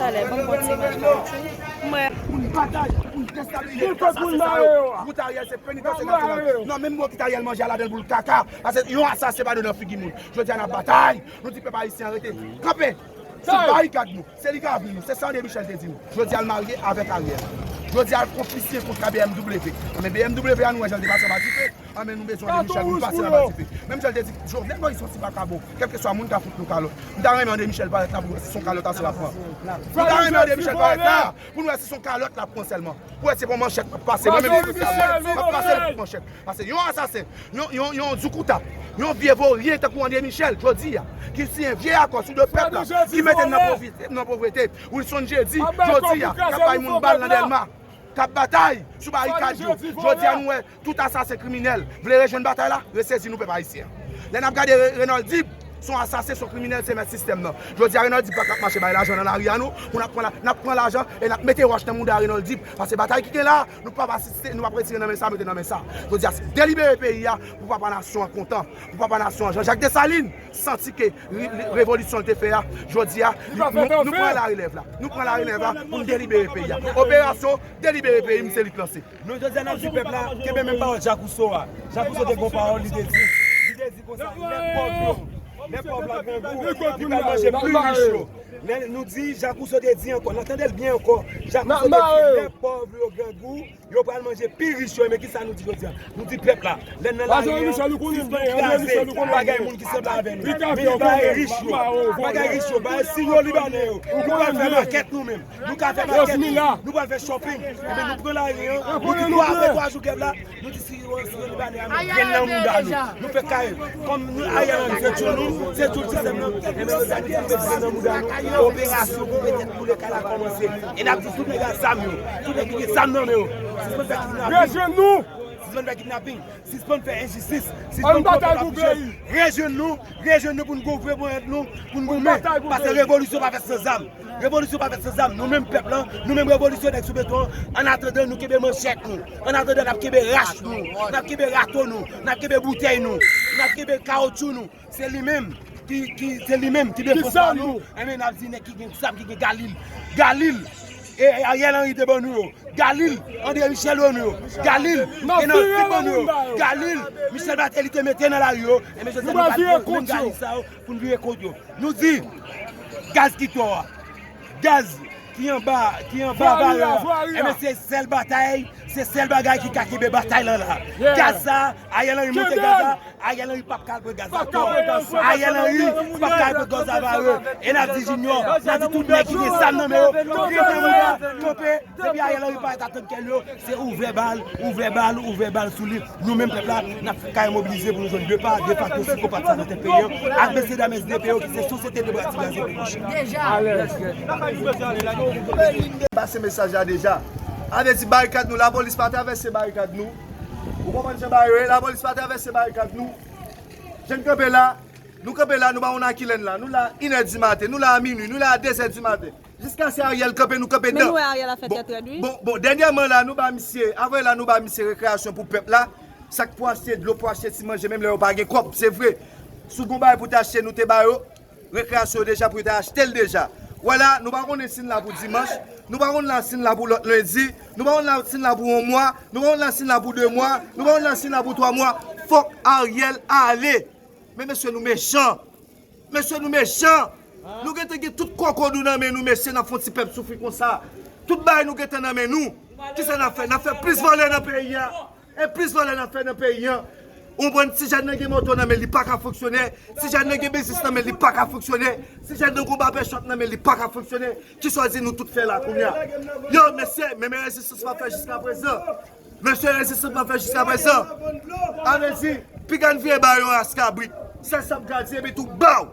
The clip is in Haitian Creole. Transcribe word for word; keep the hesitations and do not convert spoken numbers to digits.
Talè, ban m pran ti imaj kawotchou. Mwen. Pou n batay, pou n destabilize tout asase sa yo. Wout Ariel se penitansye nasyonal. Non, menm bokit Ariel manje a ladan l boul kaka. Paske yon asase pa dwe nan figi moun. Jodi a n ap batay. Nou di pèp ayisyen an rete kanpe sou barikad nou. Se li k avni nou. Se sa André Michel te di nou. Jodi a l marye avèk Ariel. Jodi a l konplis li kont ka B M W. Men B M W a nou wè jan l te pase anba dife. Anben nou bezwen André Michel pou n pase anba dife. Menm jan l te di Jovenel Moïse se yon ti vakabon. Kèlkeswa moun ka fout nou kalòt. M ta renmen André Michel parèt la pou n wè si se yon kalòt asou l ap pran. M ta renmen André Michel parèt la pou n wè si se yon kalòt l ap pran sèlman. Pou wè se pou manchèt m ap pase. Mwen menm m ap pase l pou manchèt. Paske yon asasen, yon, yon, yon zoukouta, yon vye voryen tankou André Michel, jodi a, ki siyen vye akò sou do pèp la, ki mete n nan povrete, nan povrete. Wilson Jezi, jodi a, k ap bay moun bal nan Dèlma, k ap batay sou barikad yo. Jodi a, nou wè tout asasen kriminèl vle rejwenn batay la, resezi nou pèp ayisyen. Lè n ap gade Re- Renold Dib, se yon asasen, se yon kriminèl, se mèt sistèm nan. Jodi a, Renold Dib pa ka ap mache bay lajan nan lari a nou, pou n ap pran la- n ap pran lajan e n ap mete wòch nan mouda Renold Dib. Paske batay ki gen la, nou p ap asiste, nou p ap retire nan men sa, mete nan men sa. Jodi a, se delibere peyi a pou papa nasyon an kontan, pou papa nasyon an Jean Jacques Dessalines santi ke re- re- revolisyon l te fè a, jodi a, nou, nou pran larelèv la. Nou pran larelèv la pou n delibere peyi a. Operasyon delibere peyi m, se li k lanse. Nou jodi a n ap di pèp la, kenbe menm pawòl Jacques Rousseau a. Jacques Rousseau te gen yon pawòl, li te di, li te di konsa, lè pòv yo, lè pòv la grangou, li pral manje pli rich yo. Lè nou di, Jacques Rousseau te di ankò, n a tande l byen ankò, Jacques Rousseau te di, lè pòv yo grangou, yo pral manje pi rich yo. Men kisa nou di jodi a? Nou di pèp la, lè n nan lari an, sispann kraze bagay moun ki sanble avè nou. Men bagay rich yo, bagay rich yo, bagay siwo libanè yo. Nou pral fè makèt nou menm. Nou ka fè makèt nou. Nou pral fè shopping. Ebyen nou pran lari an. Nou di twa, apre twa jou grèv la, nou di siwo, siwo libanè a, nou grenn nan mouda nou. Nou fè kay. Kòm nou, Ariel Henry, se tchoul nou, se tchoul sistèm nan. Ebyen nou di nou met grenn nan mouda nou. Operasyon pou pete boule kay la kòmanse. E n ap di tout nèg ak zam yo, tout nèg ki gen zam nan men yo, sispann fè kidnaping. Rejwenn nou! Sispann fè kidnaping, sispann fè enjistis, sispann pran pèp la pou jwèt. Rejwenn nou, rejwenn nou pou n goumen pou nou, pou n goumen. Paske revolisyon pa fèt san zam. Revolisyon pa fèt san zam. Nou menm pèp lan, nou menm revolisyonè sou beton an, annatandan nou kenbe manchèt nou, annatandan n ap kenbe rach nou, n ap kenbe rato nou, n ap kenbe boutèy nou, n ap kenbe kawotchou nou. Se li menm ki, ki, se li menm ki defans pa nou. Enben, n ap di nèg ki gen zam, ki gen galil. Galil, e, e Ariel Henry te ban nou yo. Galil, André Michel ban nou yo. Galil, Renan Tip ban nou yo. Galil, Michel Martelly te mete nan lari yo. Enben, jodi a, nou pral pran menm galil sa yo pou n vire kont yo. Nou di, gaz ki tò a, gaz ki anba, ki anba vwari an, enben, se sèl batay, se sèl bagay ki ka kenbe batay lan la. Gaz sa, Ariel Henry monte gaz la, Ariel Henry p ap ka al pran gaz ankò. Ariel Henry p ap ka al pran gaz avare. E n ap di Junior, n ap di tout nèg ki gen zam nan men yo, grenn nan mouda, kanpe. Depi Ariel Henry parèt a tann kè l yo, se ouvè bal, ouvè bal, ouvè bal sou li. Nou menm pèp la, n ap fè kare mobilize pou nou jwenn de pa, de fakto sikopat sa nan tèt peyi an, ak mesyedam S D P yo ki se sosyete de bra ti gazo pou kouche. Pase mesaj la deja. A vle di barikad nou, lapolis pa travèse barikad nou. Ou konprann jan bagay yo ye? Lapolis pa travèse barikad nou. Jan n kanpe la, nou kanpe la, nou pa konn a kilè n la. Nou la inè di maten, nou la a minui, nou la a dezè di maten. Jiskaske Ariel kanpe, nou kanpe. Men nou wè Ariel ap fè tèt rèd, wi. Bon, bon, dènyèman la, nou ba misye, avan la, nou ba misye rekreyasyon pou pèp la. Sa k pou achte dlo, pou achte ti manje, menm lè yo pa gen kòb, se vre. Si w gen yon bagay pou w te achte, nou te ba yo rekreyasyon yo deja pou yo te achte l deja. Vwala, nou pa konnen si n la pou dimanch, nou pa konn la si n la pou lòt lendi, nou pa konn la si n la pou yon mwa, nou pa konn la si n la pou de mwa, nou pa konn la si n la pou twa mwa. Fòk Ariel ale. Men mesye, nou mechan. Mesye, nou mechan. Nou gentan gen tout kòkòd nou nan men nou, mesye, n ap fè yon ti pèp soufri konsa. Tout bagay nou gentan nan men nou. Kisa n ap fè? N ap fè plis vòlè nan peyi a. E plis vòlè n ap fè nan peyi a. Ou konprann? Si jèn nan gen moto nan men li pa ka fonksyone. Si jèn nan gen biznis nan men li pa ka fonksyone. Si jèn nan gon babèchòp nan men li pa ka fonksyone. Kisa w di nou tout fè la kounye a? Yo, mesye, men, men rezistans m ap fè jiska prezan. Mesye, rezistans m ap fè jiska prezan. A vle di, piga n vire ba yo yon ras kabrit. Sèl sa m ka di, epi tou, baw!